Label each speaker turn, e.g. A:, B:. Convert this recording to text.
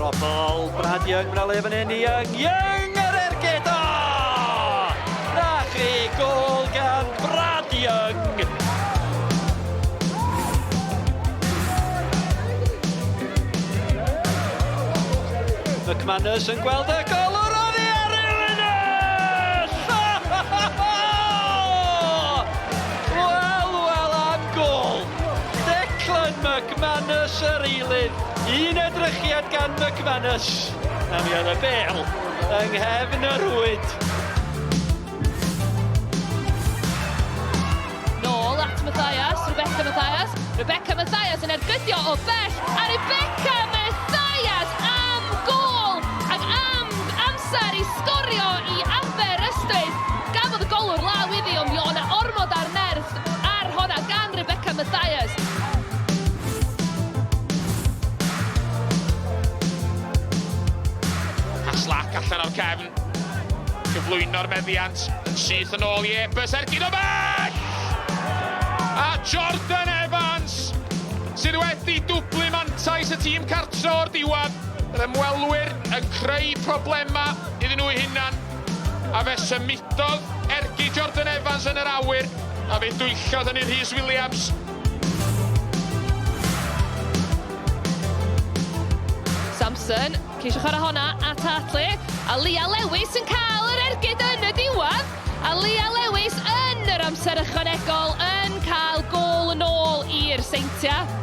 A: Drop-ball, Brad Young, mae'n le fan hyn i Young. Young yr ergyd! O! Na chi, gol gan Brad Young! McManus yn gweld y golwr oddi ar y linell! Wel, wel am gol! Declan McManus yr eilydd. Un edrychiad gan McManus. A mi oedd y bel yng nghefn y rhwyd.
B: Nôl at Mathias, Rebecca Mathias. Rebecca Mathias yn ergydio o bell, a Rebecca Mathias am gôl ac am amser i sgorio i Aberystwyth. Gafodd y golwr law iddi, ond mi oedd 'na ormod ar nerth ar honna gan Rebecca Mathias.
C: Haslak allan o'r cefn. Cyflwyno'r meddiant yn syth yn ôl i Ebers ergyd o bell! A Jordan Evans sydd wedi dwblu mantais y tîm cartre o'r diwedd. Yr ymwelwyr yn creu problemau iddyn nhw'u hunan a fe symudodd ergyd Jordan Evans yn yr awyr a fe dwyllodd hynny Rhys Williams.
B: Samson Ceisio chwarae honna at Hartley. A Leah Lewis yn cael yr ergyd yn y diwedd. A Leah Lewis yn yr amser ychwanegol yn cael gôl yn ôl i'r Seintiau.